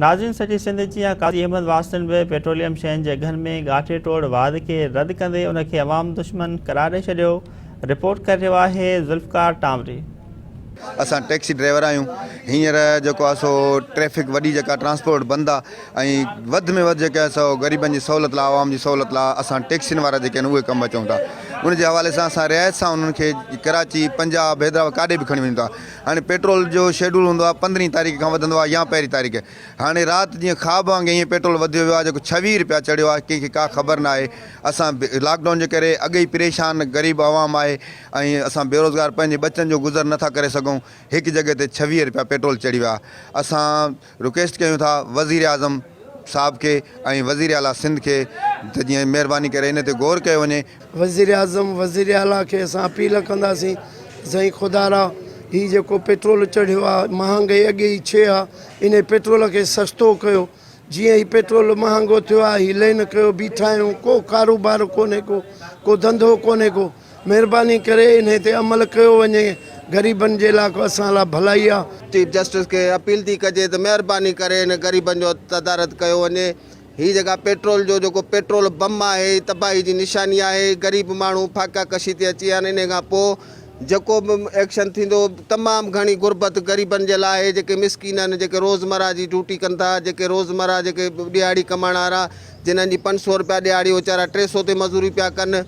ناظرين سڄي سنڌ جيان قاضي احمد واسطن به پيٽروليم شين جي اگهن ۾ ڳاٽي ٽوڙ واڌ کي رد ڪندي ان کي عوام دشمن قرار ڏئي ڇڏيو، رپورٽ ڪري رهيو آهي ذوالفقار ٽانوري. اسان ٽيڪسي ڊرائيور آهيون هينئر جيڪو آهي سو ٽريفڪ وڏي جيڪا ٽرانسپورٽ بند آهي ۽ وڌ ۾ وڌ جيڪي آهي سو غريبن جي سهولت لاء عوام جي سهولت لاء اسان ٽيڪسين وارا جيڪي آهن اهي ڪم اچون ٿا ان جي حوالي سان اسان رعايت سان انهن کي ڪراچي پنجاب حيدرآباد ڪاڏي به کڻي وڃون ٿا هاڻي پيٽرول جو شيڊول هوندو آهي پندرهين تاريخ کان وڌندو آهي يا پهرين تاريخ هاڻي رات جيئن خواب وانگي ائين پيٽرول وڌيو ويو آهي جيڪو ڇويهه رپيا چڙهيو آهي ڪنهن کي ڪا خبر ناهي اسان لاڪ ڊائون جي ڪري اڳ ئي پريشان غريب عوام آهي ۽ اسان بيروزگار پنهنجي ٻچن جو گذر نٿا ڪري سگهون هڪ جڳهه تي ڇويهه رپيا پيٽرول چڙهي ويا اسان رڪويسٽ ڪيون ٿا وزير اعظم صاحب کي ۽ وزير اعليٰ سنڌ کي ته جيئن مهرباني ڪري ان تي غور ڪيو وڃي. وزيراعظم وزيراعليٰ کي اسان اپيل ڪنداسين سائين خدارا هي جيڪو پيٽرول چڙهيو آ مهانگائي اڳي ئي ڇي آ انهي پيٽرول کي سستو ڪيو جيئن هي پيٽرول مهانگو ٿيو آ هي لين ڪيو بيٺا آهيون ڪو ڪاروبار ڪونهي ڪو ڪو ڌنڌو ڪونهي ڪو مهرباني ڪري انهي تي عمل ڪيو وڃي غريبن جي لاء ڪو اسان لاء ڀلائي آ. چيف جسٽس کي اپيل ٿي ڪجي ته مهرباني ڪري هن غريبن جو تدارڪ ڪيو وڃي هي جيڪا پيٽرول جو جيڪو پيٽرول بم آهي هي تباهي جي نشاني آهي غريب ماڻهو فاقه ڪشي تي اچي ويا آهن انهي کان پوء جيڪو به ايڪشن ٿيندو تمام گهڻي غربت غريبن جي لاء آهي جيڪي مسڪين آهن جيڪي روزمره جي ڊيوٽي ڪن ٿا جيڪي روزمره جيڪي ڏهاڙي ڪمائڻ وارا جنهن جي 500 رپيا ڏهاڙي ويچارا 300 تي مزوري پيا ڪن.